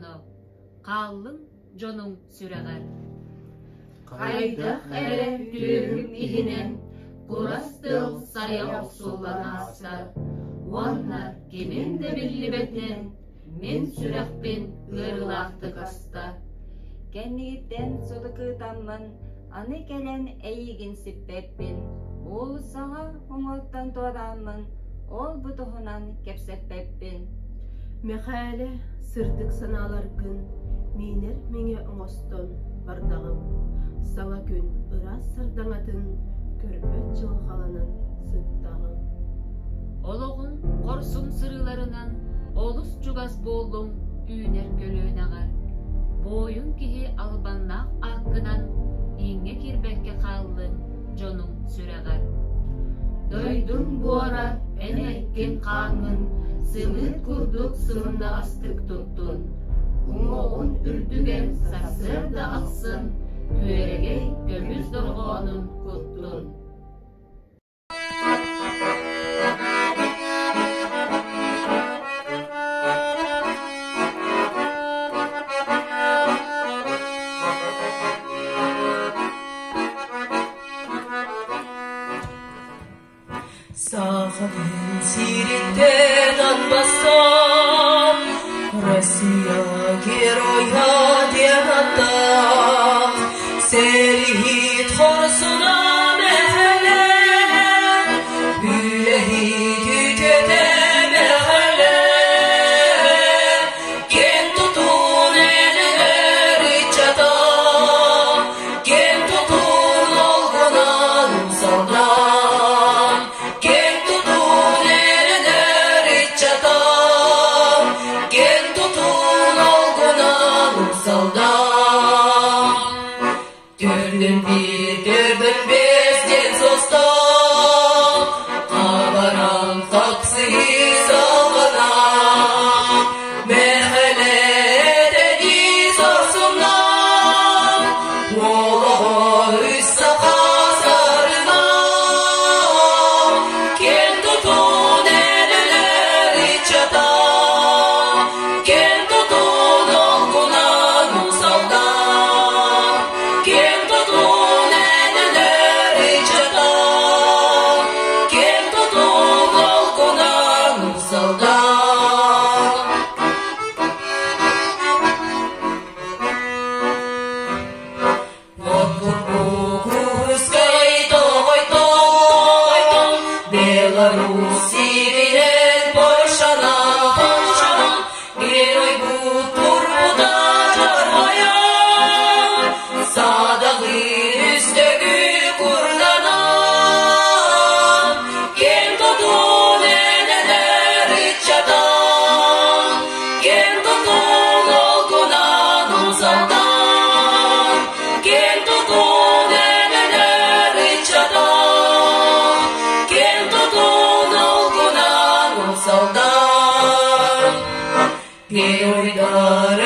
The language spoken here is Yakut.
дьоно, хааллыҥ дьонуҥ сүрэҕэр. Хайдах эрэ түөһүм иһинэн курас тыл сайа охсуллан ааста уонна кимин да биллибэтинэн мин сүрэхпин ыарыылаахтык аста. Кэннигиттэн сутукыытаммын, аны кэлэн эйигин сиппэппин, уулуссаҕа уҥуоттан туорааммын, ол-бу туһунан кэпсэппэппин. Мэхээлэ, сырдык санааларгын миинэр миҥэ оҥостон бардаҕым, саҥа күн ыраас сардаҥатын көрбөт дьылҕаланан сыттаҕым. Олоҕуҥ хорсун сырыыларынан олус чугас буоллуҥ үүнэр көлүөнэҕэр. Буойун киһи албаннаах ааккынан ииҥҥэ киирбэккэ хааллыҥ дьонуҥ сүрэҕэр. Дойдуҥ буора эн эккин-хааҥҥын сымыыт курдук сымнаҕастык туттун, уҥуоҕун үрдүгэр сарсыарда ахсын күөрэгэй көмүс дорҕоонун куттун. Сахалин сириттэн анбасам, Россия геройа диэн аттаах, Сэриһит хорсуна мэхэлэ, Үлэһит үтүөтэ мэхэлэ, Киэн тутун энэлэр ыччата, Киэн тутун олгунан умсалдан, Киэн тутун эрэнэр ыччата, Киэн тутун олгунан умсалдан. Төрдүн биир, төрдүн биэс диэн состон, Хабаран хапсыһыы салҕанан, Мэхэлэтэ дии сорсунан, Уолоҕор үс саха сарынан, Киэн тутун энэлэр ыччата, Киэн тутун олгунан умсалдан, Киэн тутун энэлэр ыччата, Киэн тутун олгунан умсалдан. Курскай тоҕойтон, Беларусь сиринэн Польшанан, Герой турбута дьорҕойон, Саадалыыр үстөгү курданан, Киэн тутун энэлэр ыччатан, Киэн тутун олгунан умсалдан, Киэн тутун энэлэр ыччатан, Киэн тутун олгунан умсалдан. Геройдар.